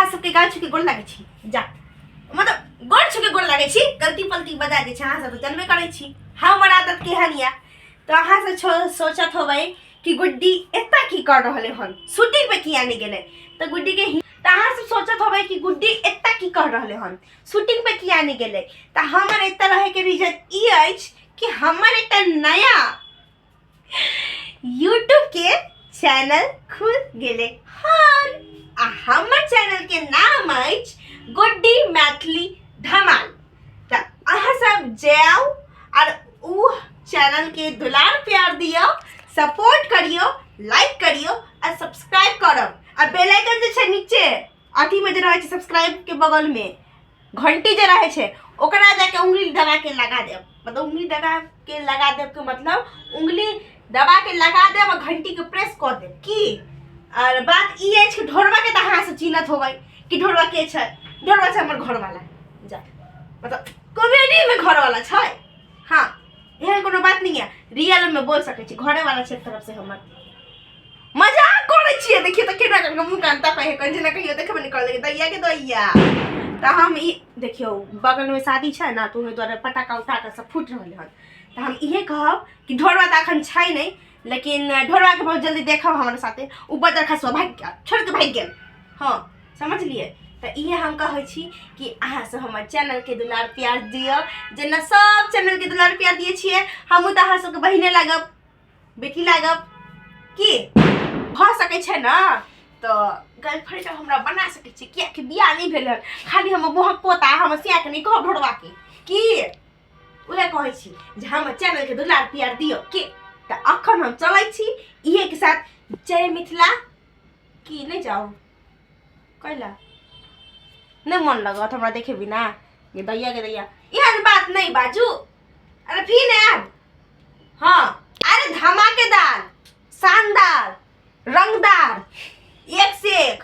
अहाँ सबके गाल छूके गोर लागै छी जा मतलब गोर छूके गोर लागै छी गलती पलती बजा दै छी अहाँ सब तऽ जानबे करै छी हमर आदत केहन यऽ तऽ अहाँ सब सोचत होबै कि गुड्डी एतऽ की कर रहलै हन शूटिंग पे किया नहि गेलै तऽ गुड्डी के तऽ अहाँ सब सोचत होबै कि गुड्डी एतऽ की कर रहलै हन शूटिंग पे किया नहि गेलै तऽ हमर एतऽ रहैके रीजन ई अछि कि हमर एकटा नया यूट्यूब के चैनल खुल गेलै हन आ हमर चैनल के नाम अछि गुड्डी मैथिली धमाल तऽ अहाँ सब जाउ आर उ चैनल के दुलार प्यार दियौ सपोर्ट करियौ लाइक करियौ आ सब्सक्राइब करब आ बेल आइकन जे छै नीचे अथीमे जे रहै छै सब्सक्राइब के बगलमे घंटी जे रहै छै ओकरा जाके उंगली दबा के लगा देब मतलब उंगली दबा के लगा देब के मतलब उंगली दबा के लगा देब आ घंटी के प्रेस कऽ देब की और बात ई अछि कि ढोरबा के तऽ अहाँ से चिन्हत होबै कि ढोरबा के छै ढोरबा छै हमर घरवाला जा मतलब कॉमेडी में घरवाला छै हाँ एहन कोनो बात नहीं है रियल में बोल सकै छी घरेवाला छै एक तरफ से हमर मजाक करै छियै देखियौ तऽ केना कऽ मुँह कान तकै है कहीं जेना कहियो देखबे नहि करऽ दैया के दैया तऽ हम ई देखियौ बगलमे शादी छै ने तऽ ओहि दुआरे पटाखा उटाखा सब फूटि रहलै हन तऽ हम इहे कहब कि ढोरबा तऽ अखन छै नहि लेकिन ढोरबाके बहुत जल्दी देखब हमरा साथे ओ बजर खसुआ भागि गेल छोड़ि कऽ भागि गेल हँ समझलियै तऽ इहे हम कहै छी कि अहाँ सब हमर चैनलके दुलार प्यार दिअ जेना सब चैनलके दुलार प्यार दियै छियै हमहूँ तऽ अहाँ सबके बहिने लागब बेटी लागब की भऽ सकै छै ने तऽ गर्लफ्रेंड हमरा बना सकै छी कियाकि बियाह नहि भेल हन खाली हमर मोहक पोता हमर सियाके नहि कहब ढोरबाके की उएह कहै छी जे हमर चैनलके दुलार प्यार दियौ के तऽ अखन हम चलै छी इहेके साथ जय मिथिला की नहि जाउ कैला नहि मन लगत हमरा देखे बिना ये दैया के दैया एहन बात नहि बाजू अरे फिर आयब हाँ अरे धमाकेदार शानदार रंगदार एक से एक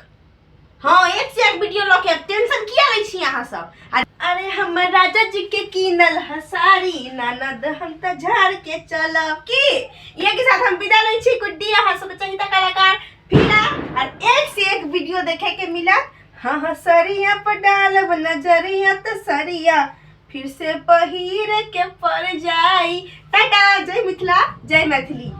हाँ एक से एक वीडियो लऽ के आयब टेंशन किया लै छी अहाँ सब अरे हमर राजा जी के कीनल हसारी ननद हम तऽ झाड़ के चलब की इहे के साथ हम विदा लै छी गुड्डी अहाँ सब चाहिदा कलाकार फिर आयब और एक से एक वीडियो देखे के मिलत हाँ हाँ सरिया पर डालब नजरिया तो सरिया फिर से पहिर के पड़ जाई टाटा जय मिथिला जय मैथिली।